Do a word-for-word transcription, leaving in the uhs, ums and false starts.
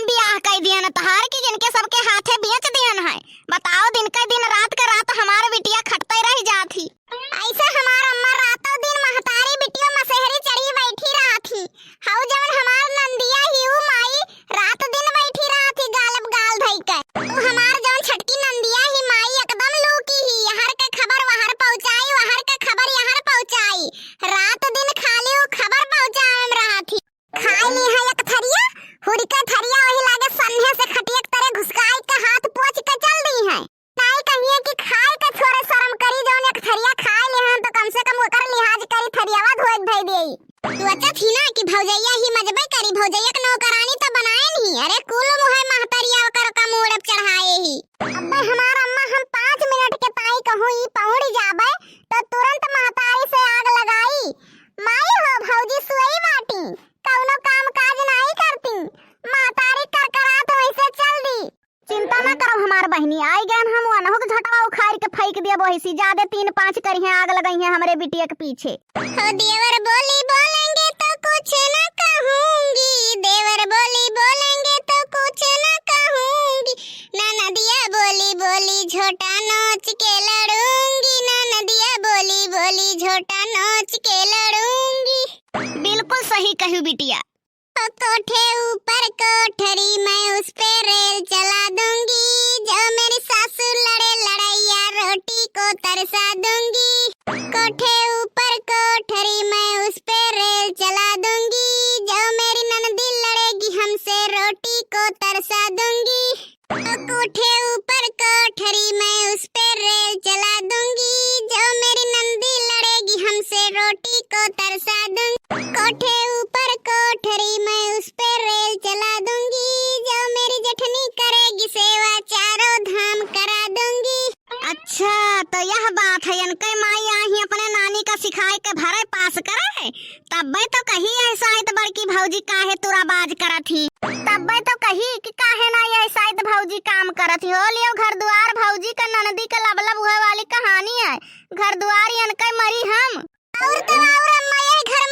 बियाह कइ दिहन तहार कि जिनके सबके हाथे बेच दिहन है। बताओ, दिन के दिन, रात के रात हमार बिटिया खटते रह जात ही। ऐसे हमार अम्मा रातों दिन महतारी बिटियो मसेहरी चढ़ी बैठी रहत ही। हऊ जवन हमार नंदिया ही ऊ माई रात दिन बैठी रहत ही गाल पे गाल धई के। तू हमार जवन छटकी नंदिया ही माई एकदम लूकी ही, यहर के खबर वहर पहुँचाई, वहर के खबर यहर पहुँचाई। रात दिन खाली ऊ खबर पहुँचाए में रहत ही। खाए ली है एक थरिया, हुरिका थरिया वही लागे सन्हे से खटिया के तरे घुसकाई के हाथ पोंछ के चल दी है। नाई कहिए कि खाए के छोड़े शर्म करी, जौन एक थरिया खाए ली हैं तो कम से कम ओकर लिहाज करी, थरियावा धोए के धई देई। सोचत ही ना कि भौजैया ही मजबे करी, भौजैया के नौकरानी तो बनाए नहीं। अरे कुल मुहे महतरिया ओकर का मूड़ पे चढ़ाए ही। अब्बे हमार अम्मा हम पाँच मिनट के ताई कहूँ ई पहुड़ी जाबे तो तुरंत महतारी से आग लगाई। माई हो भौजी सुई बाटी, कौनो काम काज नाई करती, महतारी करकरात वैसे चल दी। चिंता ना करो हमार बहिनी, आई गयन हम वनहु के झटवा उखाड़ के फेंक दिया वैसी, जादे तीन पाँच करिहे आग लगाई है हमरे बिटिया के पीछे। हो देवर बोली बोलेंगे तो कुछ ना कहूंगी, देवर बोली बोलेंगे तो कुछ ना कहूंगी, ननदिया बोली बोली झोटा नोच के लड़ूंगी, ननदिया बोली बोली झोटा नोच के लड़ूंगी। बिल्कुल सही कहू बिटिया। ओ कोठे ऊपर कोठरी मैं उस पे रेल चला दूंगी, जो मेरी सासू लड़े लड़ैया रोटी को तरसा दूंगी। कोठे ऊपर कोठरी मैं उस पे रेल चला दूंगी, जो मेरी ननदी लड़ेगी हमसे रोटी को तरसा दूंगी। ओ कोठे ऊपर कोठरी मैं उस पे रेल चला दूंगी, जो मेरी नंदी लड़ेगी हमसे रोटी को तरसा दूंगी। कोठे ऊपर कोठरी मैं उस पे रेल चला दूंगी, जो मेरी जेठनी करेगी सेवा चारों धाम करा दूंगी। अच्छा, तो यह बात है, इनके माई आई अपने नानी का सिखाए के भरे पास करे है, तब्बे तो कही यह साइत बड़की भौजी काहे तुराबाज करत ही, तब्बे तो कही कि काहे ना यह साइत भौजी काम करत ही। हो लियो घर दुआर भौजी का ननदी का लबलब हुए वाली कहानी है, घर दुआर इनके मरी हम। और तो और अम्मा ये घर